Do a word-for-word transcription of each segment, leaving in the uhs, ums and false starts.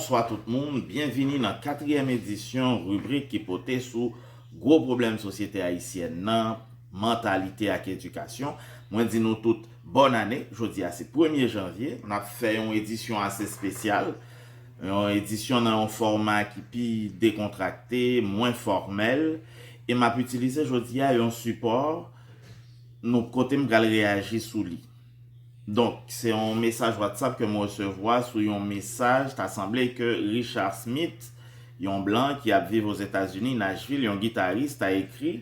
Bonswa tout moun, byenvini nan katriyèm edisyon ribrik ki pote sou gwo pwoblèm sosyete ayisyèn nan, mantalite ak edikasyon. Mwen di nou tout bòn ane. Jodi a se premye janvye, n ap fè yon edisyon ase espesyal, yon edisyon nan yon fòma ki pi dekontrakte, mwen fòmèl, e m ap itilize jodi a yon sipò nou kote m pral reyaji sou li. Donk, se yon mesaj WhatsApp ke m resevwa sou yon mesaj, ta sanble ke Richard Smith, yon blan ki ap viv Ozetazini, Nashville, yon gitaris, ta ekri,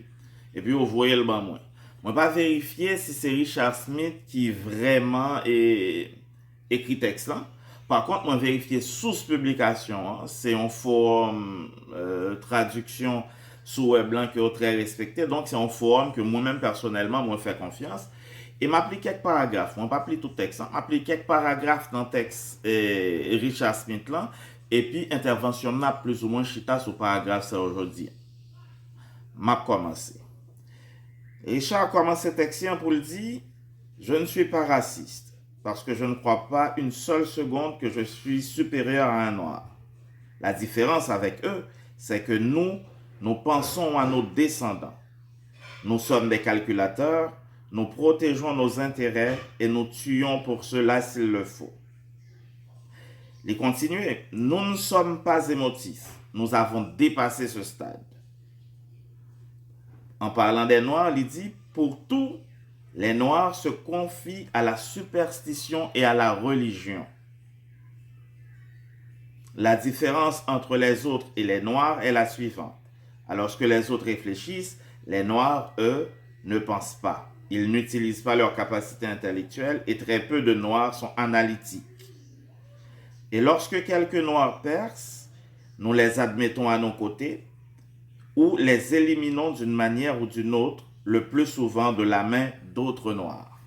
epi yo voye l ban mwen. Mwen pa verifye si se Richard Smith ki vrèman e, ekri tèks lan. Pa kont, mwen verifye sous piblikasyon an. Se yon fowòm, e, tradiksyon sou wèb lan ke yo trè respekte. Donk, se yon fowòm ke mwen menm pèsonèlman, mwen fè konfyans. E m ap li kèk paragraf. Mwen p ap li tout tèks lan. M ap li kèk paragraf nan tèks, e, Richard Smith lan. Epi, entèvansyon m nan ap plizoumwen chita sou paragraf sa yo jodi a. M ap kòmanse. Richard kòmanse tèks li an pou l di, Je ne suis pas raciste, parce que je ne crois pas une seule seconde que je suis supérieur à un noir. La différence avec eux, c'est que nous, nous pensons à nos descendants. Nous sommes des calculateurs, nous protégeons nos intérêts et nous tuons pour cela s'il le faut. Li kontinye, Nous ne sommes pas émotifs, nous avons dépassé ce stade. En parlant des Noirs, li di, Pour tout, les Noirs se confient à la superstition et à la religion. La différence entre les autres et les Noirs est la suivante. Alors que les autres réfléchissent, les Noirs, eux, ne pensent pas. Ils n'utilisent pas leur capacité intellectuelle et très peu de Noirs sont analytiques. Et lorsque quelques Noirs percent, nous les admettons à nos côtés ou les éliminons d'une manière ou d'une autre, le plus souvent de la main d'autres Noirs.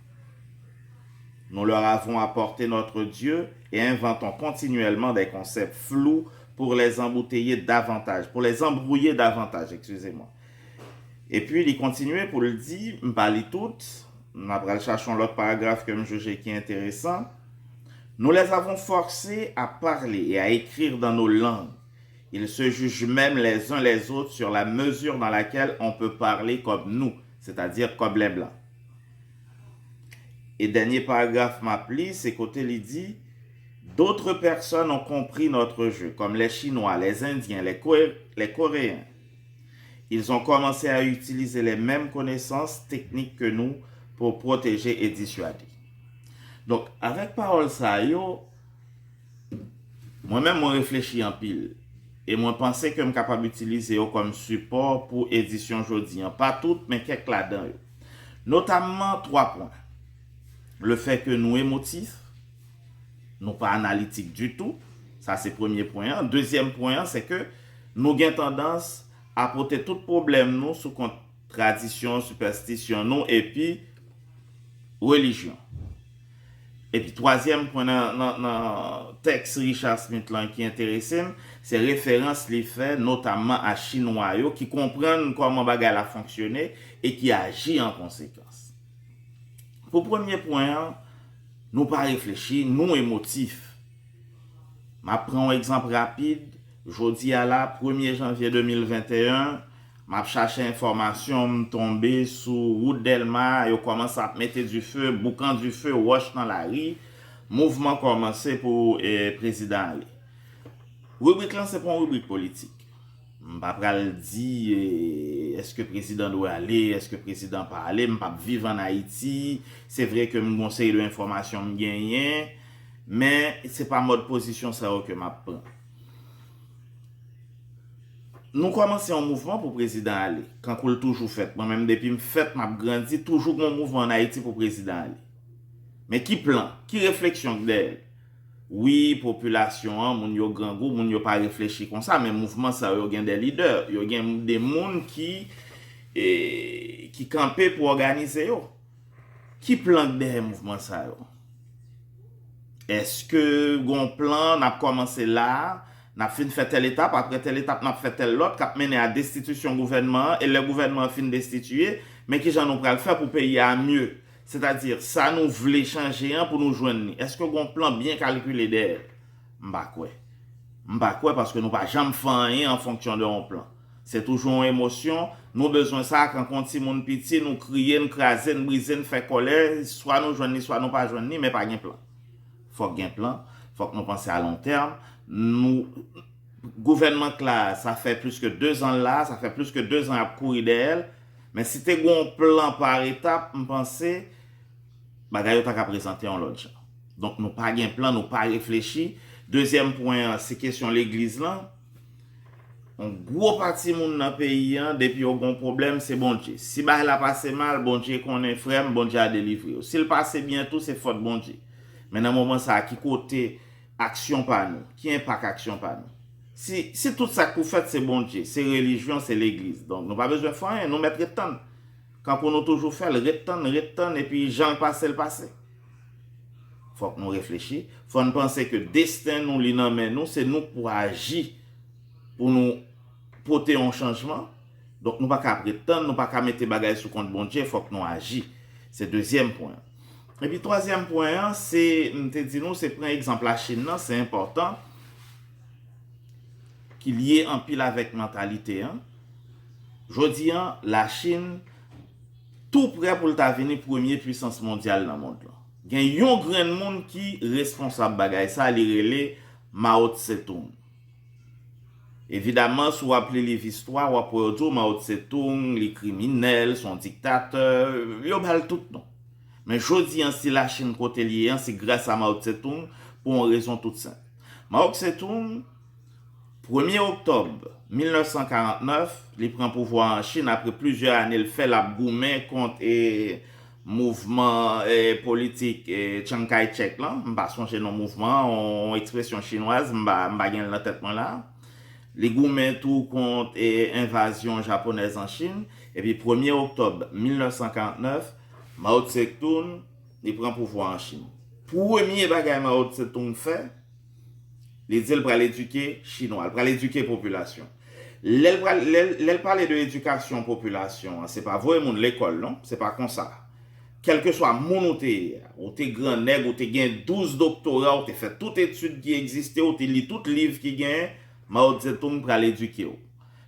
Nous leur avons apporté notre Dieu et inventons continuellement des concepts flous pour les embouteiller davantage, pour les embrouiller davantage, excusez-moi. Epi li kontinye pou l di, m pa li tout, m pral chache yon lòt paragraf ke m jije ki enteresan. Nous les avons forcés à parler et à écrire dans nos langues. Ils se jugent même les uns les autres sur la mesure dans laquelle on peut parler comme nous, c'est-à-dire comme les Blancs. E dènye paragraf m ap li, se kote li di, D'autres personnes ont compris notre jeu, comme les Chinois, les Indiens, les, Coré- les Coréens. Ils ont commencé à utiliser les mêmes connaissances techniques que nous pour protéger et dissuader. Donk, avèk pawòl sa yo, mwen menm mwen reflechi anpil. E mwen panse ke m kapab itilize yo kòm sipò pou edisyon jodi an. Pa tout, men kèk ladan yo. Notamman twa pwen. Le fè ke nou emotif, nou pa analitik ditou. Sa se premye pwen an. Dezyèm pwen an, se ke nou gen tandans a pote tout pwoblèm nou sou kont tradisyon, sipèstisyon nou, epi relijyon. Epi twazyèm pwen nan, nan, nan tèks Richard Smith lan ki enterese m, se referans li fè notamman a Chinwa yo ki konprann kòman bagay la fonksyone e ki aji an konsekans. Pou premye pwen an, nou pa reflechi, nou emotif. M ap pran yon egzanp rapid. Jodi a la, premye janvye de mil venteyen, m ap chache enfòmasyon, m tonbe sou wout Dèlma, yo kòmanse ap mete dife, boukan dife, wòch nan lari. Mouvman kòmanse pou, e, prezidan ale. Ribrik lan se pa yon ribrik politik. M pa pral di, e, èske prezidan dwe ale, èske prezidan pa ale, m p ap viv ann Ayiti. Se vre ke m gon seri de enfòmasyon m genyen, men se pa mòd pozisyon sa yo ke m ap pran. Nou kòmanse yon mouvman pou prezidan ale, kankou l toujou fèt. Mwen menm, depi m fèt, m ap grandi, toujou gon mouvman ann Ayiti pou prezidan ale. Men ki plan, ki refleksyon k dèyè l? Wi, popilasyon an, moun yo grangou, moun yo pa reflechi konsa, men mouvman sa yo gen de lidè, yo gen de moun ki, e, ki kanpe pou òganize yo. Ki plan k dèyè mouvman sa yo? Èske gon plan, n ap kòmanse la, n ap fin fè tèl etap, apre tèl etap, n ap fè tèl lòt, k ap mennen a destitisyon gouvènman an, e lè gouvènman an fin destitiye, men kijan nou pral fè pou peyi a mye? Sètadi, sa nou vle chanje an pou nou jwenn li. Èske gon plan byen kalkile dèyè l? M pa kwè. M pa kwè, paske nou pa janm fè anyen an fonksyon de yon plan. Se toujou yon emosyon, nou bezwen sa, kankou yon timoun piti, nou kriye, n kraze, n brize, n fè kòlè, swa nou jwenn li, swa nou pa jwenn li, men pa gen plan. Fòk gen plan, fòk nou panse a lon tèm. Nou, gouvènman k la, sa fè plis ke de zan l la, sa fè plis ke de zan y ap kouri dèyè l, men si te gen yon plan pa etap, m panse, bagay yo ta ka prezante yon lòt jan. Donk, nou pa gen plan, nou pa reflechi. Dezyèm pwen an, se kesyon legliz lan. Yon gwo pati moun nan peyi an, depi yo gen yon pwoblèm, se Bondye. Si bagay la pase mal, Bondye konnen, frè m, Bondye a delivre yo. Si l pase byen tou, se fòt Bondye. Men nan moman sa a, ki kote aksyon pa nou? Ki enpak aksyon pa nou? Si, si tout sa k pou fèt se Bondye, se relijyon, se legliz. Donk, nou pa bezwen fè anyen, nou mèt ret tann. Kankou nou toujou fè l, ret tann, ret tann, epi jan l pase, l pase. Fòk nou reflechi. Fò n panse ke desten nou, li nan men nou, se nou k pou aji pou nou pote yon chanjman. Donk, nou pa ka ap ret tann, nou pa ka mete bagay sou kont Bondye, fòk nou aji. Se dezyèm pwen an. Epi twazyèm pwen an, se, m te di nou, se pran egzanp Lachin nan, se enpòtan, ki lye anpil avèk mantalite an. Jodi an, Lachin tou prè pou l ta vini premye pwisans mondyal nan mond lan. Gen yon grenn moun ki responsab bagay sa, li rele Mao Tse-tung. Evidaman, si w ap li liv istwa, w ap wè yo di w Mao Tse-tung, li kriminèl, se yon diktatè, yo ba l tout non. Men jodi an, si Lachin kote l ye an, se gras a Mao Tse-tung pou yon rezon tout senp. Mao Tse-tung, premye oktòb mil nèf san karant nèf, li pran pouvwa an Chin apre plizyè ane l fè l ap goumen kont, e, mouvman, e, politik, e, Chiang Kai-shek lan. M pa sonje non mouvman an, yon, yon ekspresyon chinwaz, m pa, m pa gen l nan tèt mwen la. Li goumen tou kont, e, envazyon japonèz an Chin. Epi premye oktòb mil nèf san karant nèf, Mao Tse-tung, li pran pouvwa an Chin. Premye bagay Mao Tse-tung fè, li di l pral edike Chinwa, l pral edike popilasyon. Lè l pral, lè, lè l pale de edikasyon popilasyon an, se pa voye moun lekòl non, se pa konsa. Kèlkeswa moun ou te ye a, ou te gran nèg, ou te gen douz doktora, ou te fè tout etid ki egziste, ou te li tout liv ki genyen, Mao Tse-tung pral edike w.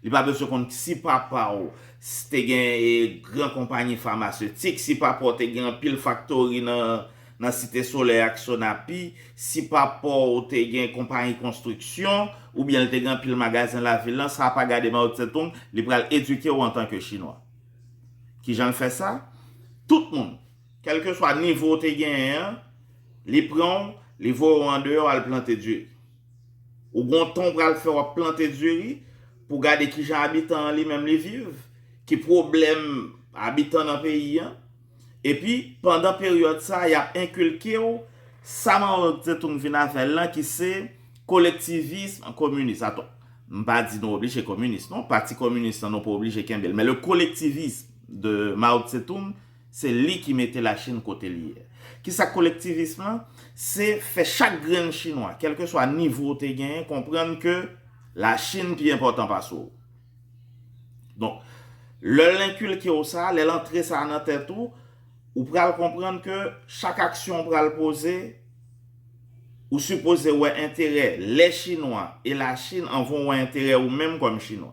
Li pa bezwen konn si papa w s-, te gen, e, gran konpayi famasetik, si papa w te gen anpil faktori nan, nan Site Solèy ak Sonapi, si papa w te gen konpayi konstriksyon, oubyen l te gen anpil magazen lavil lan, sa pa gade Mao Tse-tung, li pral edike w antanke Chinwa. Kijan l fè sa? Tout moun, kèlkeswa nivo w te genyen an, li pran w, li voye w andeyò al plante diri. Ou gen yon tan w pral fè w ap plante diri pou gade kijan abitan an li menm li viv, ki pwoblèm abitan nan peyi an. Epi, pandan peryòd sa a, y ap enkilke w sa Mao Tse-tung vin avè l lan, ki se kolektivism kominis. Atann, m pa di nou oblije kominis, non, pati kominis lan nou pa oblije kenbe l, men le kolektivism de Mao Tse-tung, se li ki mete Lachin kote li ye. Kisa k kolektivism lan? Se fè chak grenn chinwa, kèlkeswa nivo w te genyen, konprann ke Lachin pi enpòtan pase w. Donk, lè l enkilke w sa, lè l antre sa nan tèt ou, ou pral konprann ke chak aksyon w pral poze, ou sipoze wè enterè lè Chinwa e Lachin anvan w wè enterè ou menm kòm Chinwa.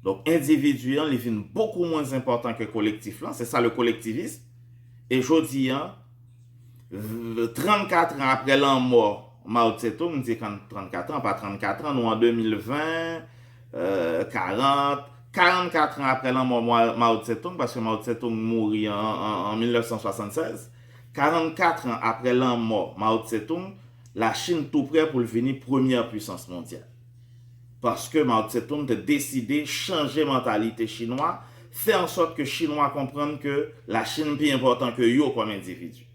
Donk, endividi an, li vin bokou mwens enpòtan ke kolektif lan, se sa le kolektivism. E jodi an, v-, trannkat an apre lanmò Mao Tse-tung, m di kan-, trannkat an, pa trannkat an, nou an de mil ven, euh, karant, karannkat an apre lanmò Mwa-, Mao Tse-tung, paske Mao Tse-tung mouri an, an, an mil nèf san swasannsèz, karannkat an apre lanmò Mao Tse-tung, Lachin tou prè pou l vini premyè pwisans mondyal. Paske Mao Tse-tung te deside chanje mantalite chinwa, fè an sòt ke Chinwa konprann ke Lachin pi enpòtan ke yo kòm endividi.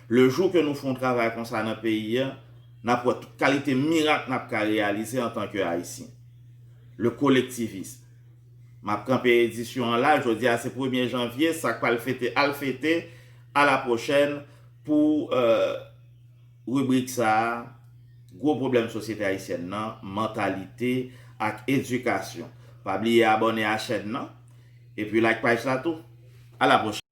Le jou ke nou fè yon travay konsa nan peyi a, n ap wè tout kalite mirak n ap ka reyalize antanke Ayisyen. Le kolektivism. M ap kanpe edisyon an la, jodi a se premye janvye, sa k pral fete, al fete, a la pwochèn pou, euh, ribrik sa a, gwo pwoblèm sosyete ayisyèn nan, mantalite ak edikasyon. Pa bliye abòne a chèn nan, epi like paj la tou. A la pwochèn.